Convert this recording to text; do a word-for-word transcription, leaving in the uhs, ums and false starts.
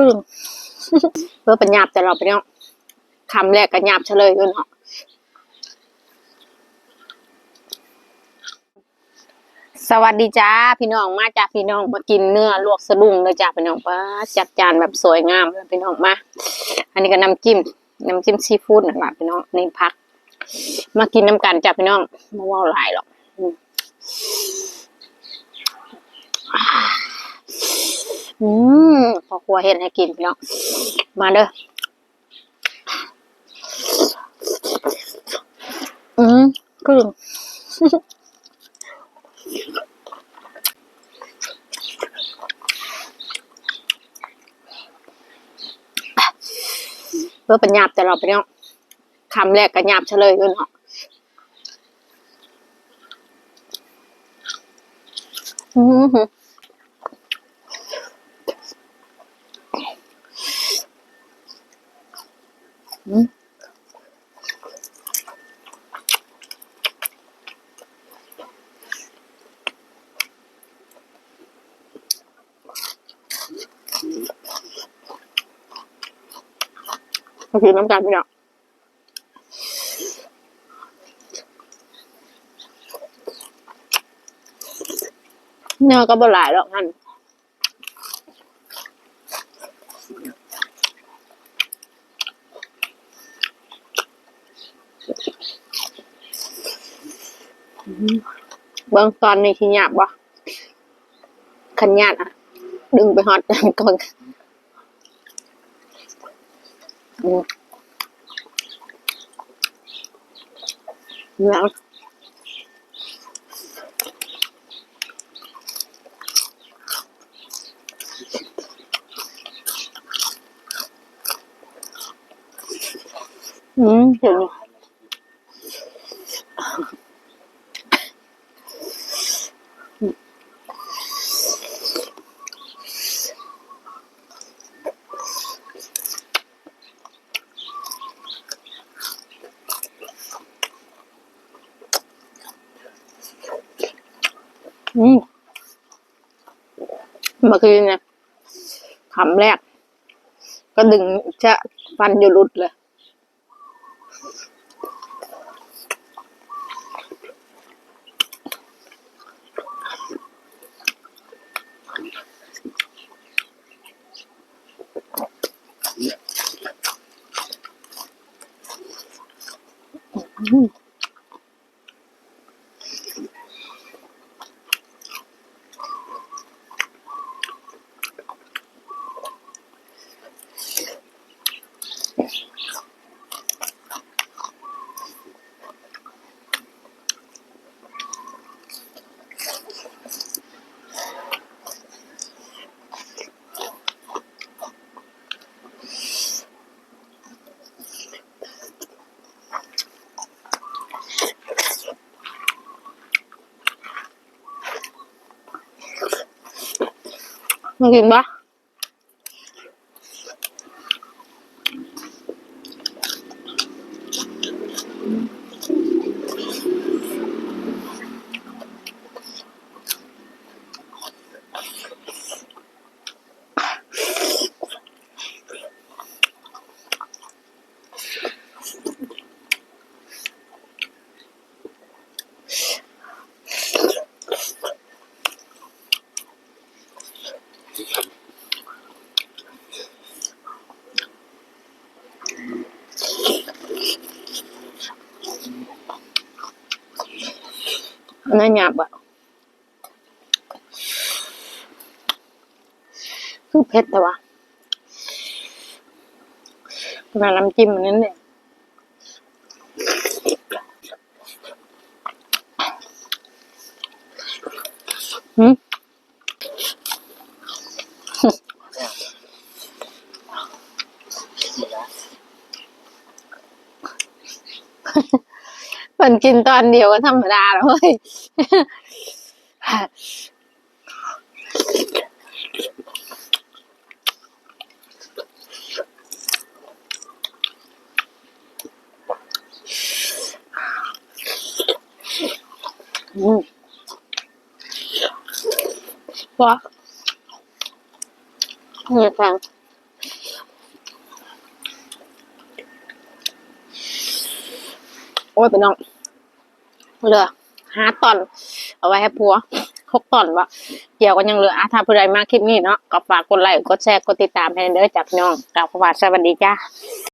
อืม เพื่อเป็นหยาบแต่เราไปเนาะ คำแรกก็หยาบเฉลยอยู่เนาะ สวัสดีจ้าพี่น้อง มาจ้าพี่น้อง มากินเนื้อลวกสะดุ้งเลยจ้าพี่น้อง ป๊าด จัดจานแบบสวยงามเลยพี่น้อง มา อันนี้ก็น้ำจิ้ม น้ำจิ้มซีฟู้ดนั่นแหละพี่น้อง นี่ผัก มากินน้ำกันจ้าพี่น้อง บ่เว้าหลายหรอก อืม อืม พ่อครัวเฮ็ดให้กินพี่น้อง มาเด้อ อืม คือ เพื่อเป็นหยาบแต่เราไปเนาะ คำแรกก็หยาบเฉลยอยู่เนาะ อืม อืม มากินน้ำกันพี่น้อง เนื้อก็บ่หลายหรอกหั่น อืม เบิ่งตอนนี้สิหยาบบ่ คันหยาบอะ ดึงไปฮอดก่อน อืม แล้ว อืม เดี๋ยว อืม เมื่อกี้เนี่ย คำแรก ก็ดึงจะฟันอยู่หลุดเลย อืม มากินปะ อันนั้นหยาบอะ คือเผ็ดแต่ว่า ขนาดน้ำจิ้มมันนั่นเนี่ย หืม มันกินตอนเดียวก็ธรรมดาแล้วเว้ย อืม ว้า นี่ค่ะ โอ้ยพี่น้อง เหลือห้าตอน เอาไว้ให้ผัว หกตอนบ่ เกี่ยวกันยังเหลือ อ่ะ ถ้าผู้ใดมาคลิปนี้เนาะ ก็ฝากกดไลค์ กดแชร์ กดติดตามให้เด้อจ้ะพี่น้อง กราบขอสวัสดีจ้า